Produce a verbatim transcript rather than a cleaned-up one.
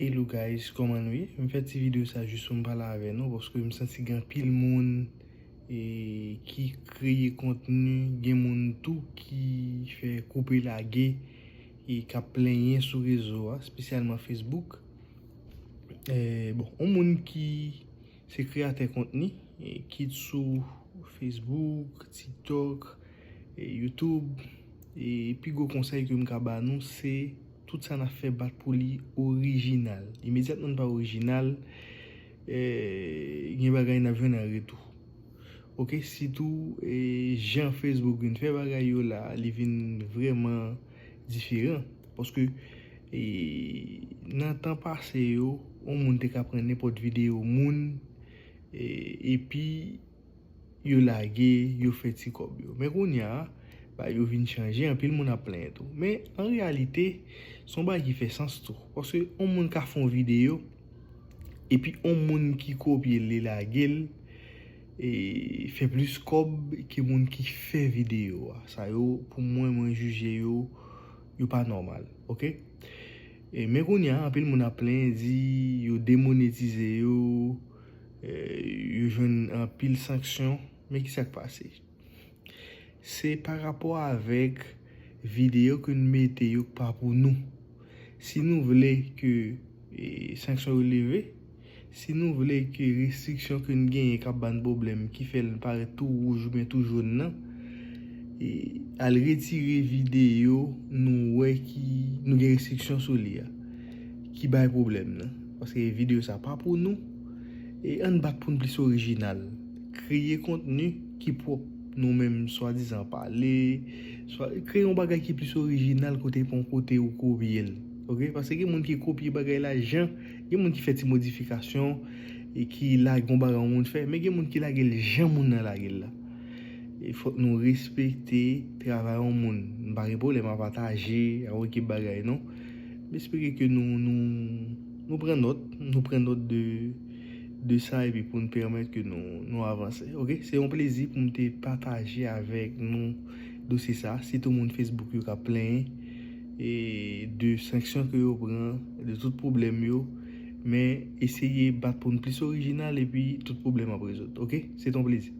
Hello guys, kòman nou ye? M fè ti videyo sa jis pou m pale avè nou, paske m santi gen anpil moun e, ki kreye kontni, gen moun tou ki fè koupe lage e k ap plenyen sou rezo a, espesyalman Facebook. E, bon, yon moun ki se kreyatè kontni, e, kit sou Facebook, TikTok, e, YouTube, e pi gwo konsèy ke m ka ba nou, se tout sa n ap fè bat pou li orijinal. Imedyatman n pa orijinal, e, gen bagay n ap jwenn an retou. Ok, sitou e, jan Facebook vin fè bagay yo la, li vin vrèman diferan. Paske e, nan tan pase yo, yon moun te ka pran nenpòt videyo moun, e, epi yo lage, yo fè ti kòb yo. Men kounye a, bagay yo vin chanje, anpil moun ap plenyen tou. Men an reyalite, se yon bagay ki fè sans tou. Paske yon moun ka fè yon videyo, epi yon moun ki kopye l, li lage l, e, fè plis kòb ke moun ki fè videyo a. Sa yo, pou mwen, mwen jije yo, yo pa nòmal, ok? E, men kounye a, anpil moun ap plenyen, di yo demonetize yo, e, yo jwenn anpil sanksyon. Men ki sa k pase? Se pa rapò avèk videyo ke n mete yo k pa pou nou. Si nou vle ke e, sanksyon yo leve, si nou vle ke restriksyon ke n genyen k ap ba n pwoblèm, ki fè l parèt tou wouj oubyen tou jòn nan, e, al retire videyo nou wè ki nou gen restriksyon sou li a, ki bay pwoblèm nan. Paske videyo sa pa pou nou. E ann bat pou n plis orijinal. Kreye kontni ki pwòp nou menm, swadizan pale, swa, kreye yon bagay ki plis orijinal kote pon kote ou kopye l. Ok? Paske gen moun ki kopye bagay la jan, gen moun ki fè ti modifikasyon e ki lage yon bagay yon moun fè, men gen moun ki lage l jan moun nan lage l la. E fòk nou respekte travay yon moun. M pa gen pwoblèm a pataje a yon ekip bagay non. M espere ke nou, nou, nou pran nòt, nou pran nòt de, de sa epi pou n pèmèt ke nou, nou avanse. Ok? Se yon plezi pou m te pataje avèk nou dosye sa, sitou moun Facebook yo k ap plenyen e de sanksyon ke yo pran, de tout pwoblèm yo. Men eseye bat pou n plis orijinal epi tout pwoblèm ap rezoud. Ok? Se t on plezi.